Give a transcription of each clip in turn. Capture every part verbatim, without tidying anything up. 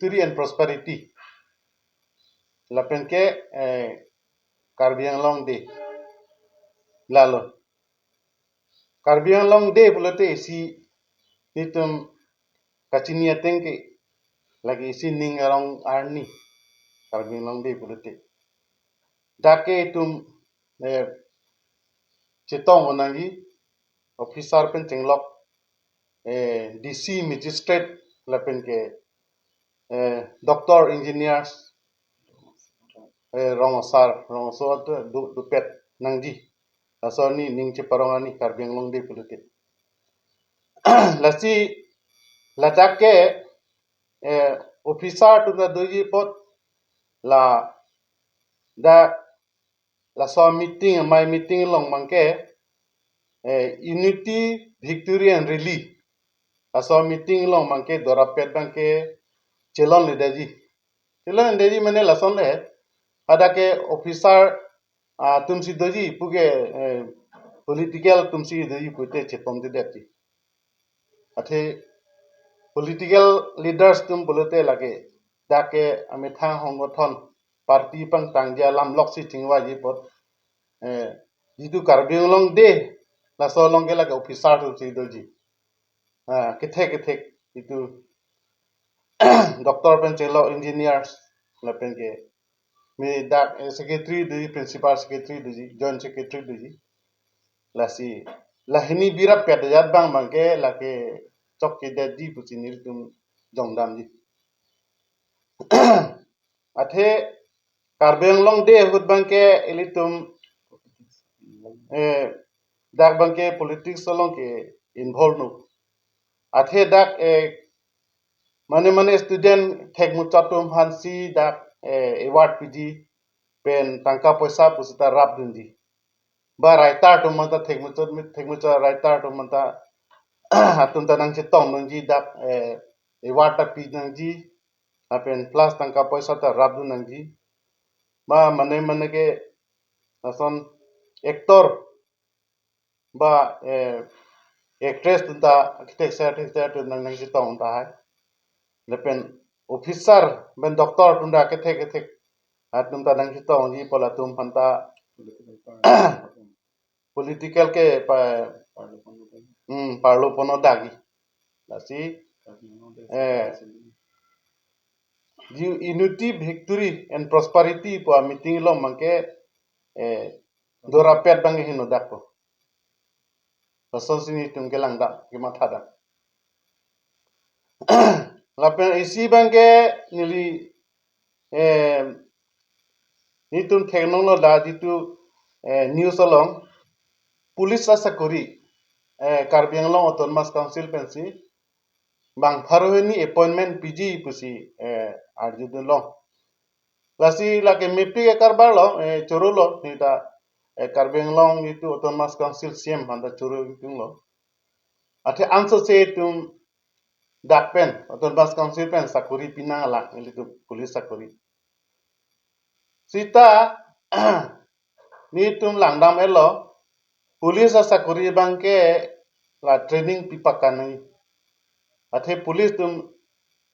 Victory and Prosperity. Lapen ke, eh, Karbi Anglong Day. Lalo. Karbi Anglong Day pulote isi nelitum kachini ateng ke lake isi ning arong arni Karbi Anglong Day pulote. Dak ke itum, eh, chetong nangji, officer pen chenglok, eh, D C, magistrate lapen ke, eh, doctor, engineers, eh, rong asar, rong aso atu do, dopet nangji. Laso arni ning cheparong arni Karbi Anglong Day pulote. Lasi ladak ke, eh, officer atum ta doji apot la dak laso meeting, amei meeting along abangke, eh, Unity Victory and Rally. Laso meeting along abangke dorapet abangke chelonledetji. Chelonledetji mane lason le, hadak ke officer, ah, atumsi doji puke, eh, political atumsi doji pute chetomdedetji. Athe political leaders atum pulote lake dak ke amethang honggothon party pangtangji alam loksi chingvaji apot, eh, jitu Karbi Anglong Day laso along ke lake officer atumsi doji. Ah, kethek kethek itum doctor pen chenglok, engineers lapen ke me dak, eh, secretary doji, principal secretary doji, joint secretary doji. Lasi lahini birapet ajat abang abangke lake chokchedetji pusi nelitum jongdamji. Athe Karbi Anglong Day ahut abangke ilitum, eh, dak abangke politics along ke involve non. Athe dak, eh, mane mane student thekmuchot atum aphansi dak, eh, award piji pen tangka poisa pusita rapdunji. Ba writer atum aphanta thekmuchot, thekmuchot writer atum aphanta atum ta nangchetongdunji dak, eh, award ta pinangji, lapen plus tangka poisa ta rapdun nangji. Ba mane mane ke lason actor ba, eh, actress atum ta kethek ser kethek ser atum nang nangchetong tahai. Lapen officer pen doctor atum ta kethek kethek atum ta nangchetongji apot latum aphanta political ke pa, hmm, parlo pono dagi. Lasi, eh, Unity Victory and Prosperity pu ameeting along abangke, eh, dorapet abang heno dakpo. Lasonsi nelitum kelangdam, kemathadam. Lapen isi abangke neli, eh, nelitum theklonglo la jitu, eh, news along police asakori, eh, Karbi Anglong Autonomous Council pensi bang pharo hini appointment piji pusi, eh, arjudunlo. Lasi lake mepik akarbarlo, eh, chorolo, neta, eh, Karbi Anglong jitu Autonomous Council C E M aphanta choro ingtunglo. Athe ansose itum dak pen, Autonomous Council pen sakori pinang alang, ilitum police sakori. Sita, nelitum langdam-etlo, police asakori abangke la training pipaka nangji. Athe police atum,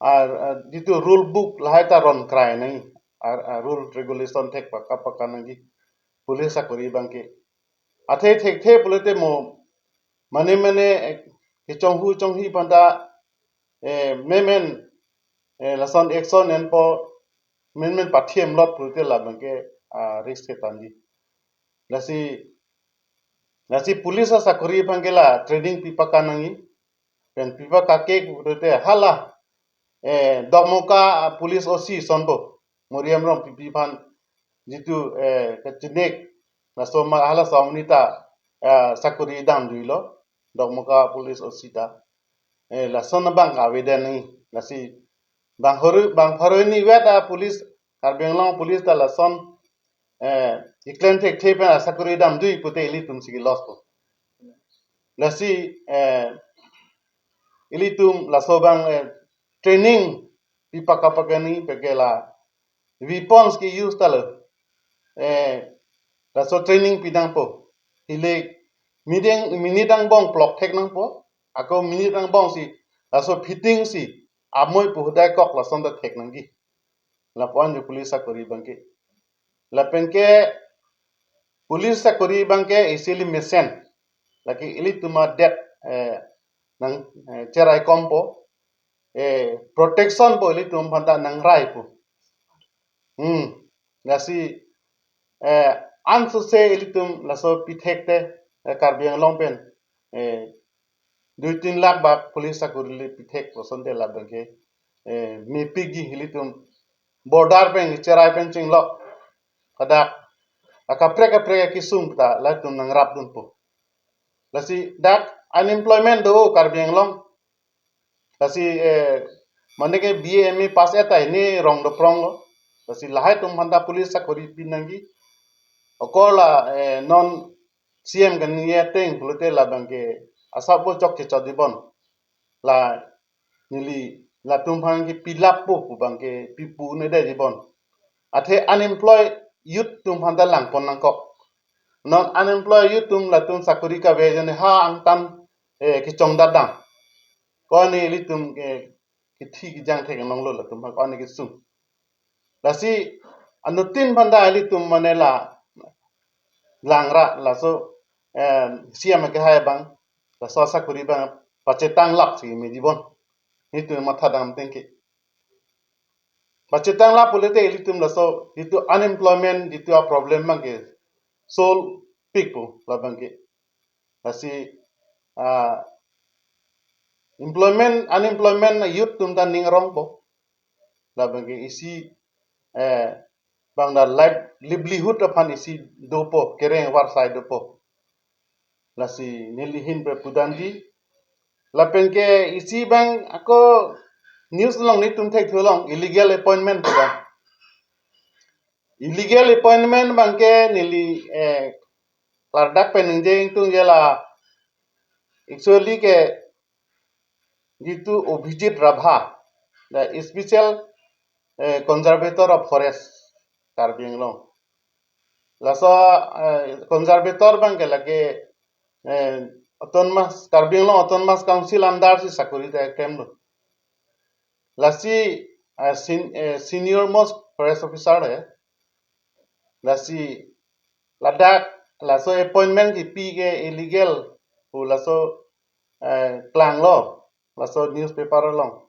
ah, ah, jitu rule book lahai ta ronkrai nangji. Ah, ah, rule regulation thek paka paka nangji. Police sakori abangke. Athe thekthe pulote mo mane mane, eh, kechonghu chonghi aphanta, eh, memen, eh, lason action enpo memen pathem lot pulote labangke, ah, risk ketanji. Lasi, lasi police asakori abangke la training pipaka nangji. Pen pipaka ke pulote hala, eh, Dokmoka, ah, police O C asonpo, Mariam Rongpipi aphan jitu, eh, kachinek, laso ma hala asong neta, eh, sakori damjuilo, Dokmoka police O C ta. Eh, lason abang avedetji, lasi bang pharo, bang pharo hini vet a police, Karbi Anglong police ta lason, eh, keklem thekthe pen asakori damjui pute ilitum si ke-loss po. Lasi, eh, ilitum laso abang, eh, training pipaka paka nangji, pekela weapons ke-use talo. Eh, laso training pinangpo. Hile minute, minute angbong plok thek nangpo. Ako minute angbongsi laso fitting si amoi pu hudai kok lason ta thek nangji. Lapu-an jo police sakori abangke. Lapen ke police sakori abangke isi ili mesen. Lake ilitum adet, eh, nang, eh, cherai kompo. Eh, protection po ilitum aphanta nangrai po. Hmm. Lasi, eh, ansose ilitum laso pithek te, eh, Karbi Anglong pen, eh, dui tin lakh bak police sakori le pithek lason te labangke, eh, mepikji ilitum border pen, cherai pen chenglok. Kadak akaprek kaprek akesung ta latum nangrap dunpo. Lasi dak unemployment do Karbi Anglong. Lasi, eh, mane ke B A M A pass et ta hini rong doprong lo. Lasi lahai atum aphanta police sakori pi nangji. Okor la, eh, non C M kaningje ateng pulote labangke asap bo chokche chodibon. La neli latum aphan ke pilap po pu abangke pipu ne dei dibon. Athe unemployed youth atum aphanta langpon nangkok. Non unemployed youth atum latum sakori kave jane ha angtan, eh, kechongdat dam. Ko-an ilitum, eh, kethi kejang thek nanglo latum aphan ko-an kesung. Lasi anuttin aphanta ilitum mane la langra laso, eh, C M kehai abang, laso sakori abang pachetang lap si me dibon. Nitum matha dam ateng ke. Pachetang lap pulote ilitum laso, itum unemployment, itum a-problem abangke solve pikpo labangke. Lasi, ah, employment, unemployment youth atum ta ning arongpo. Labangke isi, eh, bang da live, livelihood aphan isi dopo, kereng varsai dopo. Lasi neli ahin pen pudamji. Lapen ke isi abang ako news along nitum thekthu long illegal appointment pu abang. Illegal appointment abangke neli, eh, klardak pen ningje ingtung je la actually ke jitu Abhijit Rabha, the special, eh, conservator of forest, Karbi Anglong. Laso, eh, conservator abangke lake, eh, autonomous, Karbi Anglong Autonomous Council under si sakori ta eklem lo. Lasi, eh, sen-, eh, senior most forest officer he. Lasi ladak laso appointment kipi ke illegal pu laso, eh, klanglo laso newspaper along.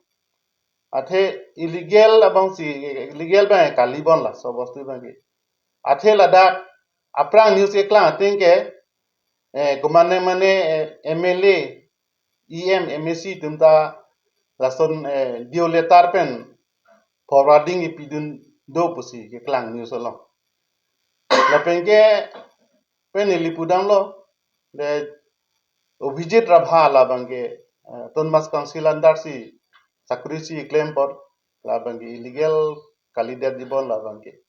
Athe illegal abang si, illegal abang kalibon laso bostu abangke. Athe ladak aphrang news keklang ateng ke, eh, komane mane, eh, M L A, E M, M A C atum ta lason, eh, D O letter pen forwarding ipidun do pusi keklang news along. Lapen ke pen neli pudamlo, de Abhijit Rabha labangke, eh, Autonomous Council under si sakori si klem apot labangke illegal kalidet dibon labangke.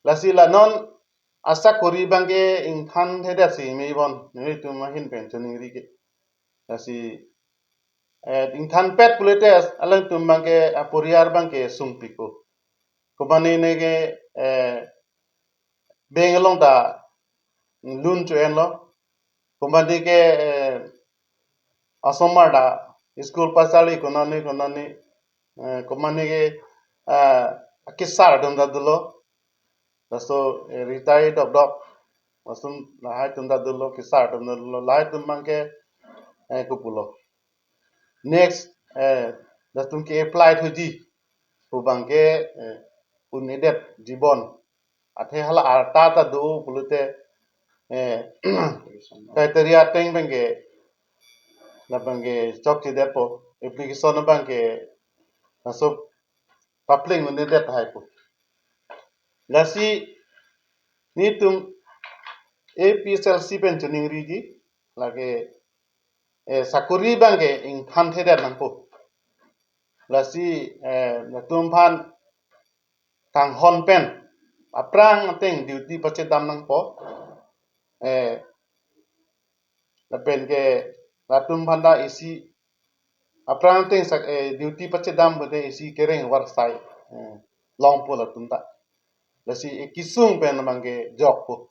Lasi la non asakori abangke ingthan thedet si mebon, nelitum ahin pen choningri ke. Lasi, eh, ingthan pet pulote alangtum abangke, ah, poriyar abangke sungpikpo. Komane ne ke, eh, bank along ta loan cho-enlo. Komane ke, eh, asomar ta school pasali konane konane, eh, komane ke, eh, kesar atum ta dolo. Laso, eh, retire dokdok. Lason lahai atum ta dolo, kesar atum ta dolo. Lahai atum abangke, eh, kopulo. Next, eh, latum ke-apply thuji pu abangke, eh, un-edet dibon. Athe hala arta ta do pulote, eh, criteria ateng abangke, labangke chokchedetpo, application abangke laso public un-edet haipo. Lasi nitum A P H L C pen choningriji, lake, eh, sakori abangke ingthan thedet nangpo. Lasi, eh, latum aphan kanghon pen aphrang ateng duty pachedam nangpo. Eh, lapen ke latum aphanta isi aphrang ateng sak, eh, duty pachedam pulote isi kereng varsai, eh, longpo latum ta. Lasi, eh, kesung pen abangke jokpo.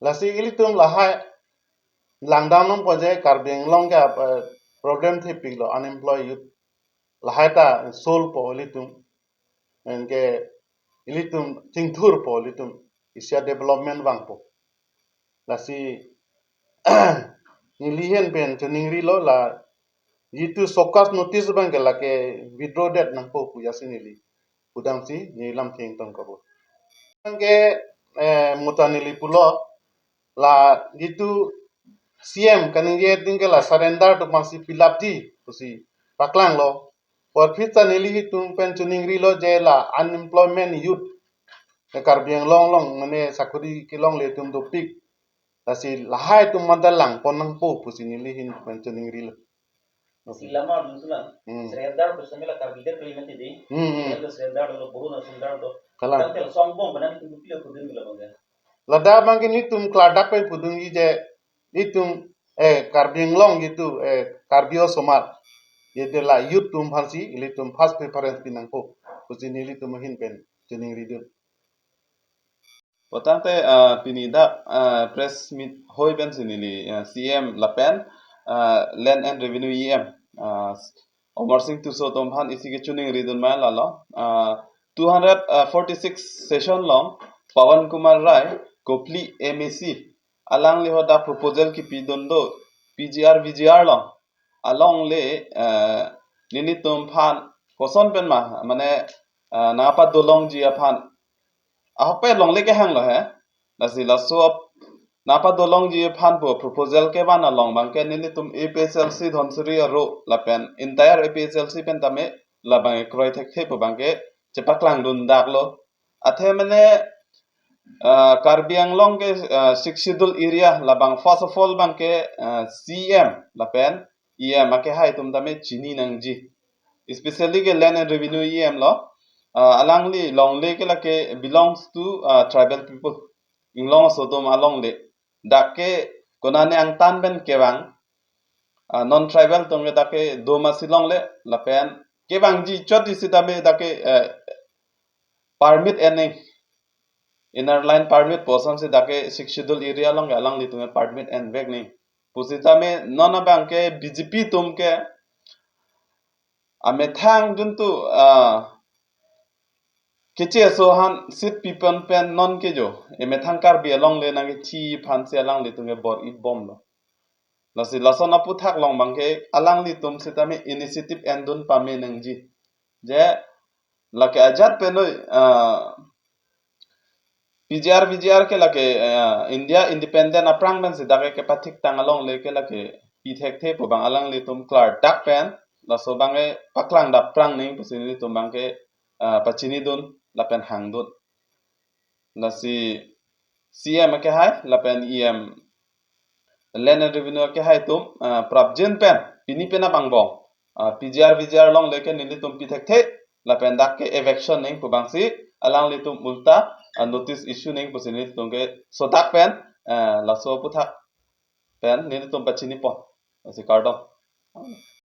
Lasi ilitum lahai langdam nangpo je Karbi Anglong ke, eh, problem thepiklo unemployed youth. lahai ta solve po ilitum, anke ilitum chingthur po ilitum, isi a-development vangpo. Lasi neli ahin pen choningrilo, la jitu show cause notice abangke lake withdraw det nangpo pu jasi neli pudamsi neli lam theng tong kabo. Anke, eh, muta neli pulo, la jitu C M kaningje adim ke la surrender atum aphansi pilapji pusi paklanglo. Apor phit ta nelitum pen choningrilo je la unemployment youth, eh, Karbi Anglong along mane sakori kelongle atum dopik. Lasi lahai atum mada langpon nangpo pusi neli ahin pen choningrilo. Sila ma dun sulang. Hmm. Surrender bersama la Karbi det kali mati di. Hmm, hmm. Surrender lo, buru na surrender lo. Kalang. Kan tel songbong benar itu bukti aku dun gula bangga. Ladak abangke nelitum klardak pen pudunji je, nelitum, eh, Karbi Anglong jitu, eh, Karbi osomar, jete la youth atum aphansi ilitum first preference pi nangpo pusi nelitum ahin pen choningridun. Potangte, ah, pini dak, ah, press meet hoi pensi neli, ah, C M lapen, ah, Land and Revenue E M, ah, Amarsing Tisso atum aphan isi kechoningridun ma lalo. Ah, two hundred forty-six session along Pawan Kumar Rai, Kopili M A C, alangli hadak proposal kipidun do P G R V G R along. Alongle, eh, nelitum aphan koson pen ma, mane, eh, nangpadolongji aphan. Ahokpet longle kehanglo he. Lasi laso ap-, nangpadolongji aphan pu proposal kevan along abangke nelitum A P H L C Dhansiri aro lapen entire A P H L C pen tame labang kroi thekthe pu abangke chepaklangdun daklo. Athe mane, ah, Karbi Anglong ke, ah, Sixth Schedule area labang first of all abangke, ah, C M lapen E M akehai atum tame chini nangji. Especially ke Land and Revenue E M lo, ah, alangli longle ke lake belongs to, ah, tribal people. Inglong aso atum alongle. Dak ke konane angtan pen kevang, ah, non-tribal atum ke dak ke do masi longle, lapen kevangji chot isi tame dak ke, eh, permit en neng. Inner line permit pu asonsi dak ke Sixth Schedule area along ke alanglitum ke permit envek neng. Pusitame non abangke B J P atum ke amethang duntu, ah, keche aso aphan seat pipon pen non ke jo. Emethang Karbi alongle nangkethi aphansi alanglitum ke bor-i bomlo. Lasi lason aputhak along abangke alanglitum sitame initiative endun pame nangji. Je lake ajat penoi, ah, P G R, V G R ke lake, ah, India independent aphrang pensi dak ke kepathik tang alongle ke lake pi thekthe pu abang alanglitum klardak pen, laso abangke paklang dapprang neng pusi nelitum abangke, ah, pachinidun lapen hangdun. Lasi C M akehai lapen E M Land and Revenue akehai atum, ah, prapjin pen pini pen abang bong, ah, P G R V G R alongle ke nelitum pi thekthe lapen dak ke eviction neng pu abangsi alanglitum ulta, ah, notice issue neng pusi nelitum ke sodak pen, ah, laso aputhak pen nelitum pachinipon. Lasi kardom.